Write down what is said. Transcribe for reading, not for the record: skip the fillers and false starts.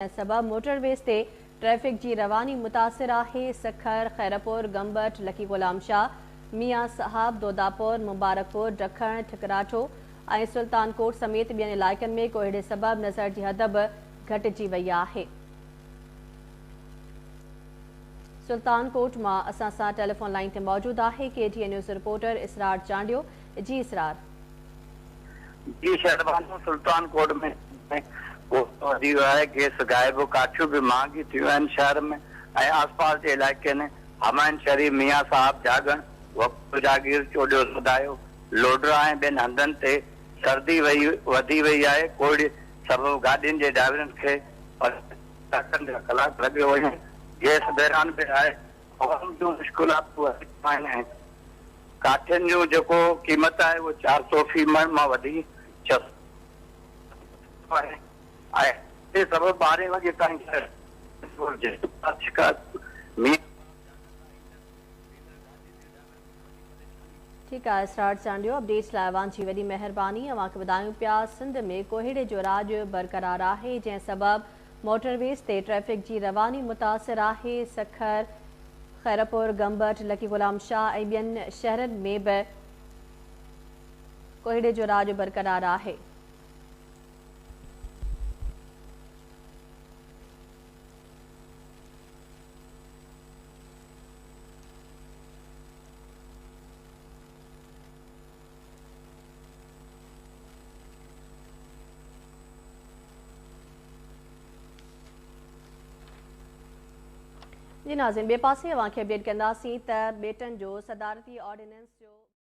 سبب motor ways تي traffic جي رواني متاثر آهي. سکر، خيرپور، گمبٽ، لڪي غلام شاهه، ميان صاحب، دوداپور، مبارڪپور، ڊکڻ، ٺڪراٺو ۽ سلطان ڪوٽ سميت ٻين علائقن ۾ ڪوهيڙي سبب نظر جي حد به گهٽجي وئي آهي. سلطان ڪوٽ مان اسان سان ٽيليفون لائين تي موجود آهي K T N news reporter Israr Chandio. جي اسرار. جي شهربانو، سلطان ڪوٽ ۾ ڪوهيڙو وڌي ويو آهي، گئس غائب، ڪاٺيون به مهانگيون ٿيون آهن، شهر ۾ ۽ آسپاس جي علائقن همايون شريف، ميان صاحب، جاڳڻ، وڪوڙ جاگير، چوڏيو سڌايو، لوڊرا ۽ ٻين هنڌن تي سردي وئي وڌي وئي آهي، ڪوهيڙي سبب گاڏين جي ڊرائيورن کي ڪلاڪن جا ڪلاڪ لڳيو وڃن، گئس بحران به آهي، عوام جون مشڪلاتون وڌي ويون آهن ۽ ڪاٺين جون جيڪو قيمت آهي اهو 400 في مڻ مان وڌي 600 آهي ۽ ان سبب 12 وڳي تائين ٺيڪ آهي اسرار چانڊيو اپڊيٽس لاء اوهان جي وڏي مهرباني. اوهان کي ٻڌايون پيا سنڌ ۾ ڪوهيڙي جو راڄ برقرار آهي جنهن سبب موٽر ويز تي ٽريفڪ جي رواني متاثر آهي. سکر، خيرپور، گمبٽ، لڪي غلام شاهه ۽ ٻين شهرن ۾ به ڪوهيڙي جو راڄ برقرار آهي. جي ناظرين ٻئي پاسي اوهان کي اپڊيٽ ڪنداسين ته ٻيٽن جو صدارتي آرڊيننس جو.